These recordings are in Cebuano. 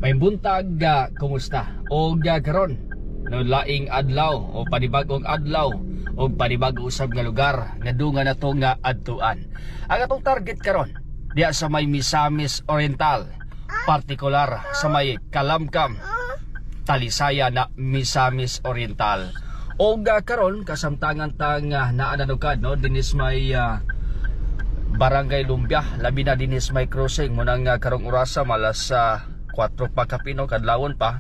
May buntag, kumusta? Og karon no, laing adlaw o panibagong adlaw o panibago usab nga lugar nga dunga na to nga adtuan. Ang atong target karon diya sa may Misamis Oriental, partikular sa may Kalamkam, Talisaya na Misamis Oriental. Og karon kasamtangan tang naananukad no dinis may Barangay Lumbia, labi na dinis may crossing munang karong orasa malas sa 4 pa kapino kadlawon pa,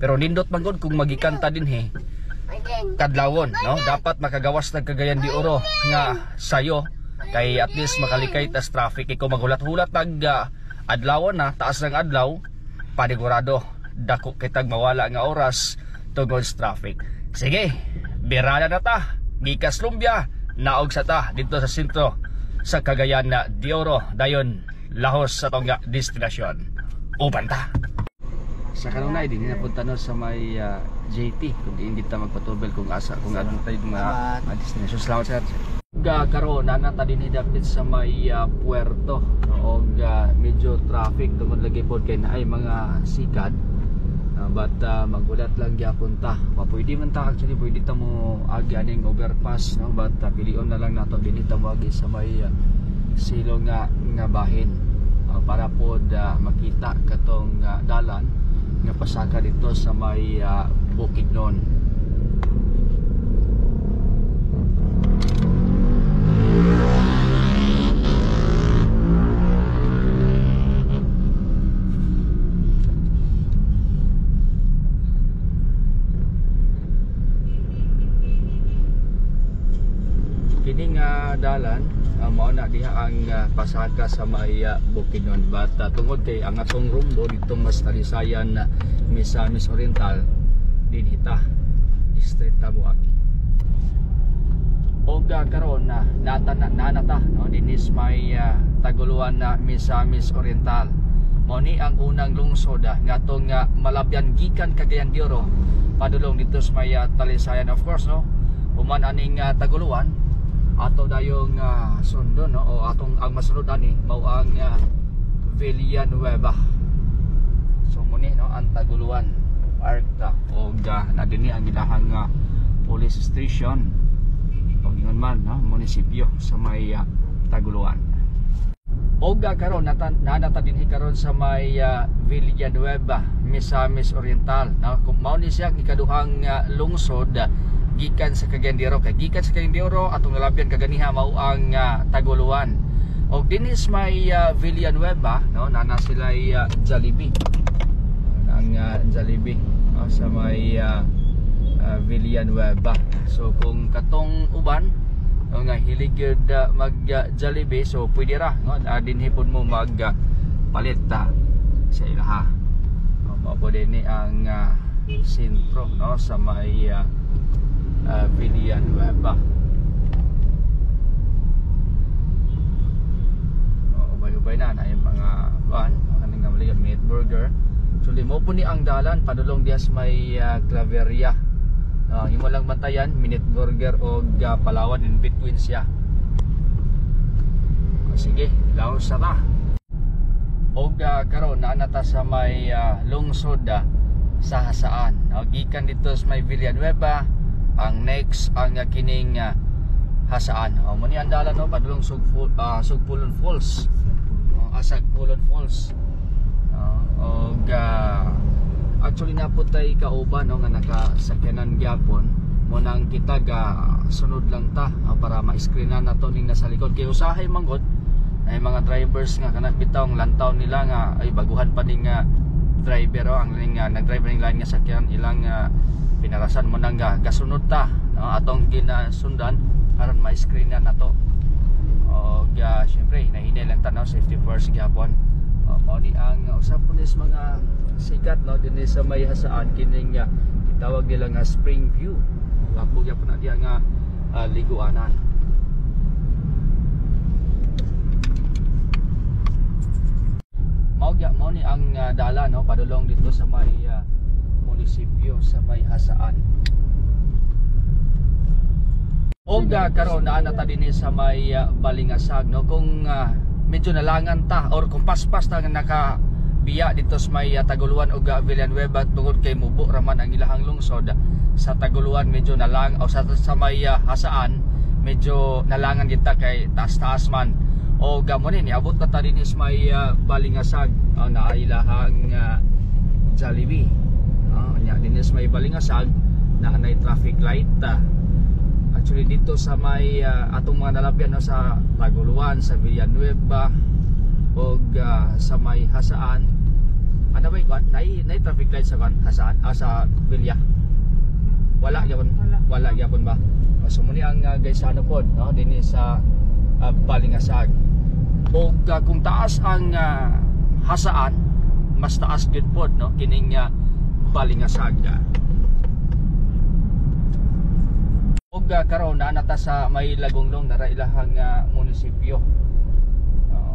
pero nindot man gud kung magikanta dinhi kadlawon no, dapat makagawas nag Cagayan de Oro nga sayo kay at least makalikay tas traffic. Ikaw maghulat-hulat nag adlawon na taas ng adlaw, panigurado dako kitag mawala nga oras tungod sa traffic. Sige, birada na ta gikas Lumbia, naog sa ta dito sa sentro sa Cagayan de Oro, dayon lahos sa tong destinasyon. Uban ta. Sa kanunay din napunta no sa may JT kung di ta magpatubel kung asa kung adto tayo mga destinasyon. Salamat sir. Ga karon na ta dinhi dapit sa may puerto no, og medyo traffic tungod lagi pod kay naay mga sikad. But magulat lang gyapon ta. Pwede man ta actually, pwede ta mo agi aning overpass no, but pilion na lang nato dinhi ta mo agi sa may silong nga nga bahin. Para pod makita katong dalan nga pasaka dito sa may Bukidnon. Kini nga dalan mao na diha ang pasaka sa may Bukidnon, but tungod kay ang atong rumbo dito mas Talisayan na Misamis Oriental, dinhi ta straight ta buagi. Og karon na nata no dinis may Taguluan na Misamis Oriental. Mao ni ang unang lungsod nga atong malabyan gikan Cagayan de Oro padulong dito sa may Talisayan. Of course no, human aning Taguluan ato dayong sundo no, o atong ang masunod ani mao ang Villanueva. So muni no ang Taguluan Park og na dinhi ang ilahang police station og ingon man no munisipyo sa may Taguluan. Og karon nata dinhi karon sa may Villanueva, Misamis Oriental no, kung mao ni siya ang ikaduhang lungsod gikan sa Cagayan de Oro. Kay gikan sa Cagayan de Oro atong nalabyan kaganiha mao ang Taguluan. Og dinis may Villanueva no, nana sila Jollibee. Ang Jollibee no, sa may Villanueva. So kung katong uban no, nga hilig gyud mag Jollibee, so pwede ra no, dinhi pud mo mag palit sa ilaha. No, mao po dinhi ang sentro no sa may Villanueva. Ubay-ubay na na yung mga van, kaning nga meat burger. So limo po ni ang dalan padulong diya sa may Claveria. Imo lang bantayan minute burger og Palawan, in between siya. Sige, laos sa ta. Og karon naa na ta sa may lungsod sa Jasaan. Gikan dito sa may Villanueva, ang next ang kining Jasaan. O mo ni ang dalan no padulong Sugpulon Falls. Asagpulon Falls. Og actually napud tay kauban no nga nakasakyanan gyapon mo nang kita ga sunod lang ta para ma-screenan nato ning nasa likod kay usahay manggod ay mga drivers nga kanang bitaw ang lantaw nila nga ay baguhan pa ning driver ang ning nag-drive ning lain nga sakyan ilang pinarasan mo nang gasunod ta no, atong ginasundan aron ma-screenan nato. Og syempre hinahinay lang ta no, safety first gyapon. Mao ni ang usap po nis mga sikat no dinhi sa may Jasaan kining gitawag nila nga Spring View. Wapo gyapon na diha nga liguanan. Mao mao ni ang dala no padulong dito sa may munisipyo sa may Jasaan. Og karon naa na ta dinhi sa may Balingasag no, kung medyo nalangan ta or kung paspas ta nga naka biya dito sa may Taguluan ug Villanueva tungod kay mubo raman ang ilahang lungsod. Sa Taguluan medyo nalang o sa may Jasaan medyo nalangan kita kay taas-taas man. O gamo ni niabot na ta dinhi sa may Balingasag, na ilahang Jollibee. Nya dinhi sa may Balingasag na anay traffic light. Actually dito sa may atong mga nalabyan, no, sa Taguluan, sa Villanueva ug sa may Jasaan. Ano ba kwan? Nay traffic light sa kwan? Jasaan? Ah, sa Villa. Wala gyapon. Wala. Wala gyapon ba? Oh, so muni ang Gaisano pod, no, dinhi sa Balingasag. Ug kung taas ang Jasaan, mas taas gyud pod, no, kining Balingasag. Ug karon naa na ta sa may Lagonglong, nara ilahang munisipyo.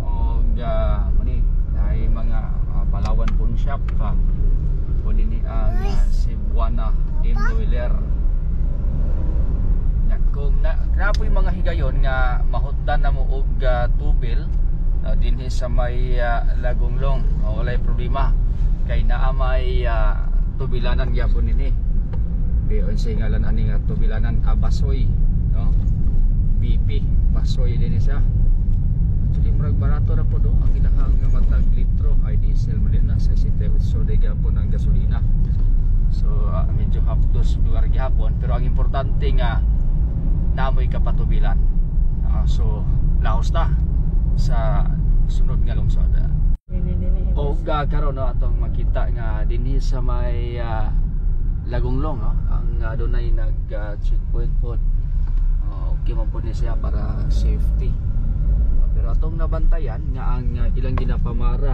Ug muni ay mga Palawan Pawn Shop pa. O dinhi ang Cebuana M. Lhuillier. Nya kung na napoy mga higayon nga mahutdan na mo og tubil dinhi sa may Lagonglong, o, walay problema kay naa may tubilanan gyapon dinhi. Di unsay ngalan ani nga tubilanan, Basoy, no? BP Basoy dinhi siya. Actually murag barato ra po do ang ilahang matag litro ay diesel mo din na sa 68 di gyapon ang gasolina. So medyo hapdos lugar gihapon, pero ang importante nga namoy kapatubilan. So laos ta sa sunod nga lungsod. O karon, no, atong makita nga dinhi sa may Lagonglong, no, ang dunay nag checkpoint pod. Okay man pod ni siya para safety. Pero atong nabantayan nga ang ilang ginapamara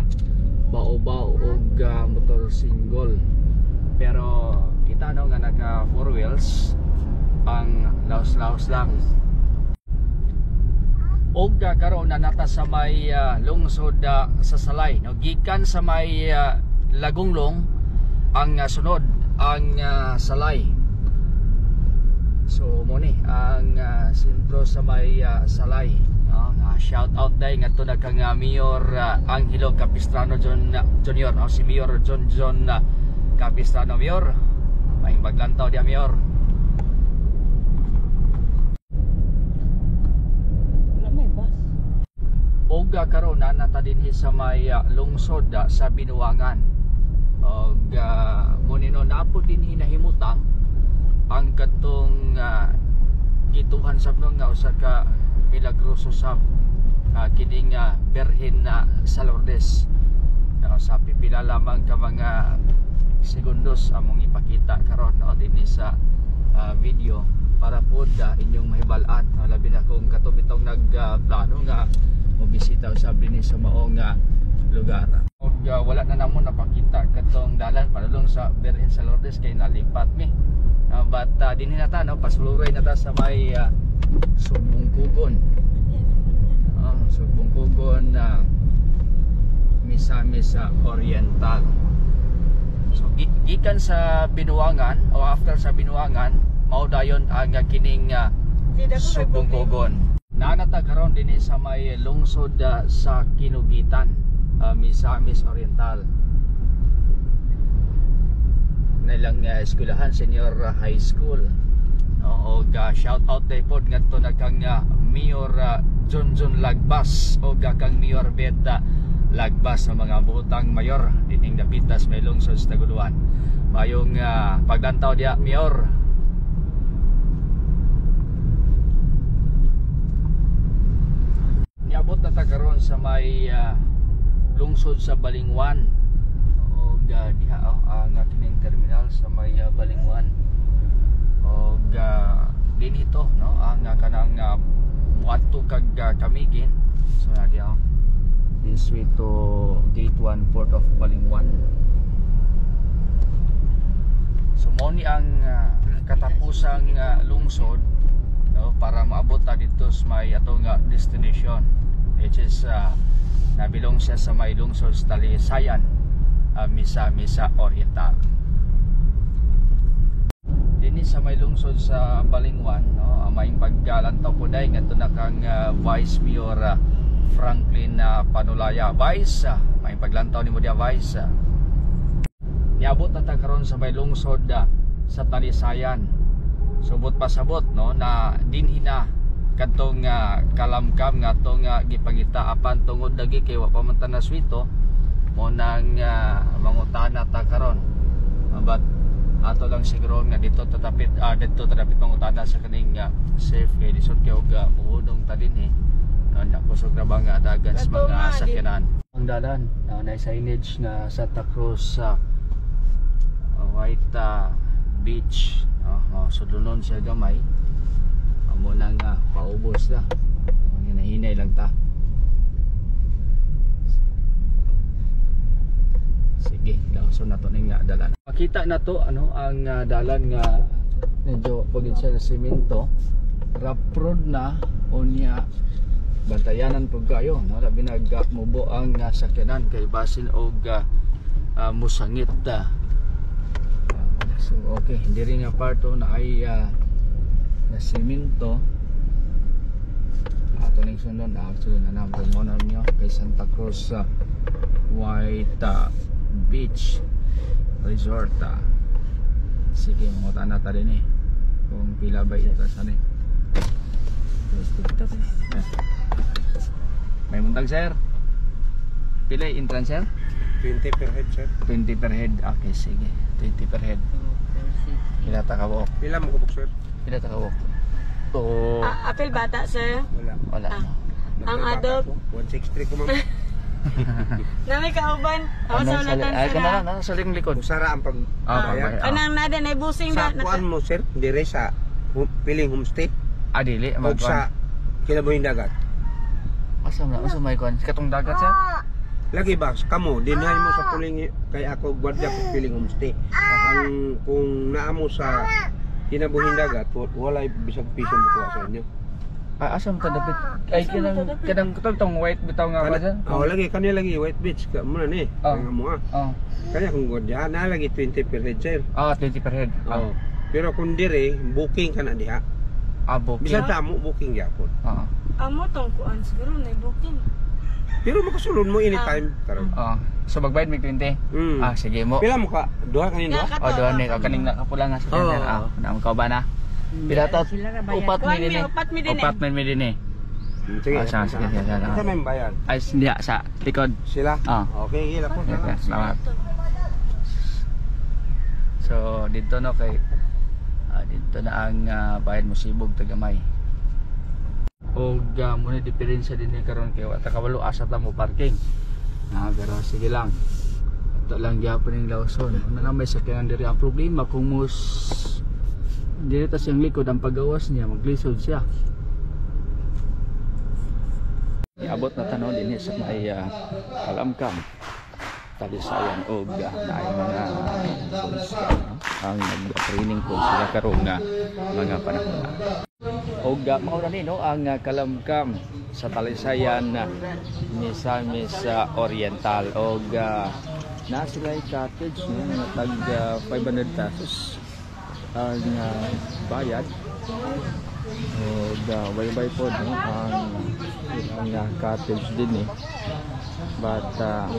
bao-bao og motor single. Pero kita, no, nga naka four wheels pang laos-laos lang. Og karon na nata sa may lungsod sa Salay, no, gikan sa may Lagonglong ang sunod ang Salay. So mo ni ang sentro sa may Salay, no? Nga shout out dai ngadto na kang Mayor Angelo Capistrano John Jr., no? Si Mayor John John Capistrano. Mayor, may maglantaw dia, Mayor. Wala may bus. Og karon na nata dinhi sa may lungsod sa Binuangan. Og mo ni, no, naa po dinhi nahimutang ang katong gituhan sab, no, nga usa ka milagroso sab, kining Birhen na sa Lourdes. No, sa pipila lamang ka mga segundos among ipakita karon, no, dinhi sa video para pod inyong mahibal-an, no, labi na kung kato bitong nagplano nga mobisita usab dinhi sa maong lugar. Og wala na namo napakita katong dalan padulong sa Birhen sa Lourdes kay nalipat mi. But dinhi na ta, no, pasuluray na ta sa may Sugbong Kugon. Sugbong Kugon na Misamis Oriental. So gikan sa Binuangan o after sa Binuangan, mao dayon ang kining Sugbong Kugon. Naa na ta karon dinhi sa may lungsod sa Kinugitan, Misamis Oriental. Nilang eskwelahan, Senior High School. No, og shout out day pod ngadto na kang Mayor John John Lagbas og kang Mayor Beta Lagbas sa mga butang mayor dining dapitas may lungsod sa Taguluan. Mayong paglantaw diya, Mayor. Niabot na ta karon sa may lungsod sa Balingwan. Og diha oh, ang kining terminal sa may Balingwan. Og dinhi to, no, ang kanang muadto kag Camiguin. So na diha, oh. This way to Gate 1, Port of Balingwan. So mao ni ang katapusang lungsod, no, para maabot ta dito sa may atong destination, which is nabilong siya sa may lungsod sa Talisayan, Misamis Oriental. Dinhi sa may lungsod sa Balingwan, no, ang may paggalantaw po dai ngadto na kang Vice Mayor Franklin Panulaya. Vice, may May paglantaw nimo di advice. Niabot na ta karon sa may lungsod sa Talisayan. Subot pasabot no na dinhi na kadtong kalamkam nga atong gipangita apan tungod lagi kay wa pa man ta naswito mo nang mangutana ta karon. But ato lang siguro nga dito tatapit dito tatapit mangutana sa kaning safe kay lisod kay og muhunong ta dinhi. No, nakusog ra ba nga dagan sa mga sakyanan. Ang dalan na signage nga Santa Cruz White Beach. So dunon siya gamay. Amo na nga paubos na. Hinahinay lang ta. Sige, lauson na to ning dalan. Makita na to ano ang dalan nga medyo pagid siya na semento. Rough road na unya bantayanan pud kayo no, labi nagmubo ang sakyanan kay basin og musangit. So okay, hindi rin nga part na ay na semento. Ato ning sundon actually na naman mo na niyo kay Santa Cruz White Beach Resort. Sige, mangutan na ta din eh kung pila ba ito sa ni. May muntag sir. Pila entrance sir? 20 per head sir. 20 per head. Okay, sige. 20 per head. Pila ta ka buok? Pila mo kabuk sir? Pila ta kabuk? Oh. Apil bata sir? Wala. Wala. Ang adult 163 ko ma'am. Nami kauban. Ako sa ulatan sir. Ay, kana sa likod. Usara ang pag kanang nadan ay busing ba. Sa kuan mo sir, dire sa piling homestay. Ah, dili og sa Kinabuhing dagat. Asa man asa may kuan? Katong dagat sir? Lagi ba kamo dinhay mo sa puling kay ako gwardiya ko piling homestay. Ang kung naa mo sa Kinabuhing dagat, walay bisag piso mo kuha sa inyo. Ah, asa man ka dapit? Ay kanang katong white bitaw nga ba sir? Oh, lagi kani lagi White Beach ka mo na ni. Ang amo ah. Oh. Kaya kung gwardiya na lagi 20 per head sir. Ah, 20 per head. Oh. Pero kung dire booking ka na diha. Ah, booking. Bisan ta mo booking gyapon. Oo. Amo tong kuan siguro na booking. Pero makasulod mo anytime karon. Oh. So magbayad mig 20. Ah, sige mo. Pila mo ka? Duha kanin duha? Oh, duha ni kaning nakapula nga sa oh. Ah, naam ka ba na? Pila ta? Upat mi dinhi. Upat mi dinhi. Sige. Ah, sige, sige, sige. Asa may bayad? Ay, diha sa likod. Sila? Ah. Okay, hila po. Okay, salamat. So dito no kay dito na ang bayad mo sibog tagamay. Og muna diferensya din ni karon kay wa ta kabalo asa ta mo parking. Pero sige lang. Ato lang gyapon ning Lawson. Una na may sakyanan diri ang problema kung mus diri ta siyang likod ang pagawas niya maglisod siya. Iabot na tanaw dinhi sa may kalamkam Talisayan og naay mga pulis no? Ang nag-training po sila karon nga mga panahon na. Og mao na ni no ang kalamkam sa Talisayan Misamis Oriental og na sila cottage no nga tag 500 pesos ang bayad og waybay po no ang cottage din eh. But sa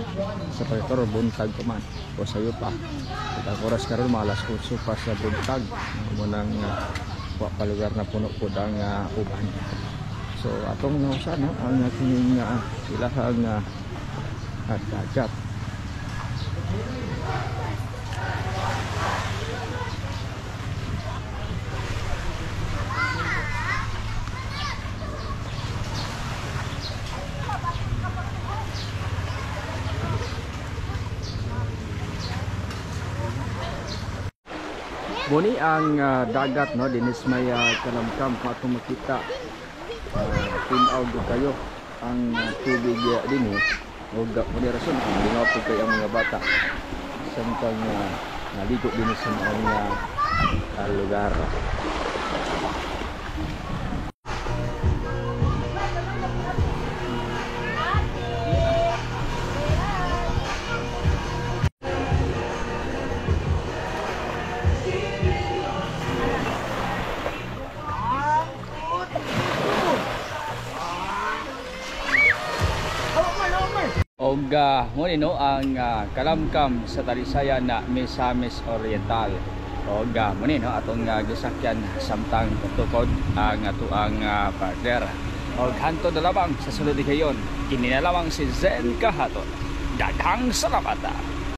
pagkakaroon buntag pa man o sayo pa. At oras karon mga alas 8 pa sa buntag mo nang wa pa lugar na puno pod ang uban. So atong nausa no ang kining ilahang at dagat. Muni ang dagat no dinis may kalamkam kung atong makita tinaw kayo ang tubig dinhi og muni rason kung lingaw po kay ang mga bata samtang naligo dinhi sa maong lugar. Og Og mo ni, no, ang kalamkam sa Talisayan na Misamis Oriental. Og mo ni, no, atong gisakyan samtang tukod ang atoang partner. Og hantod na lamang sa sulod higayon. Kini na lamang si Zen Kahaton. Daghang salamat.